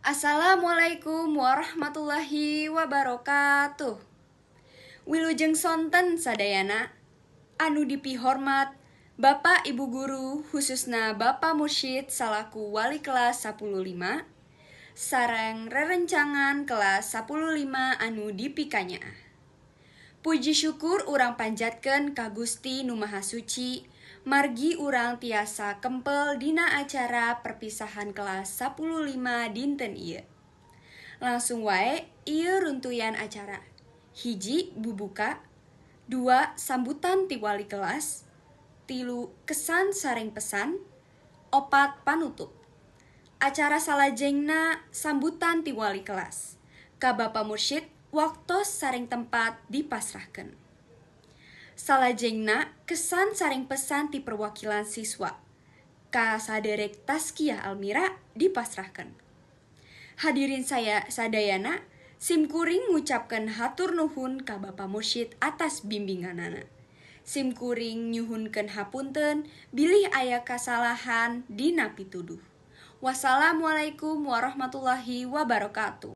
Assalamualaikum warahmatullahi wabarakatuh. Wilujeng sonten sadayana anu dipihormat Bapak Ibu Guru, khususna Bapak Mursyid salaku wali kelas 15 sareng rerencangan kelas 15 anu dipikanyaah. Puji syukur urang panjatkeun ka Gusti Nu Maha Suci, margi urang tiasa kempel dina acara perpisahan kelas 15 dinten ieu. Langsung wae ieu runtuyan acara. 1, bubuka, 2, sambutan ti wali kelas, 3, kesan sareng pesan, 4, panutup. Acara salajengna sambutan ti wali kelas. Ka Bapak Mursyid, waktos sareng tempat dipasrahkeun. Salajengna kesan sareng pesan ti perwakilan siswa. Ka saderek Tazkiyah Almira dipasrahkeun. Hadirin saya sadayana, simkuring ngucapkeun hatur nuhun ka Bapak Mursyid atas bimbinganana. Simkuring nyuhunkeun hapunten bilih aya kasalahan dina pituduh. Wassalamualaikum warahmatullahi wabarakatuh.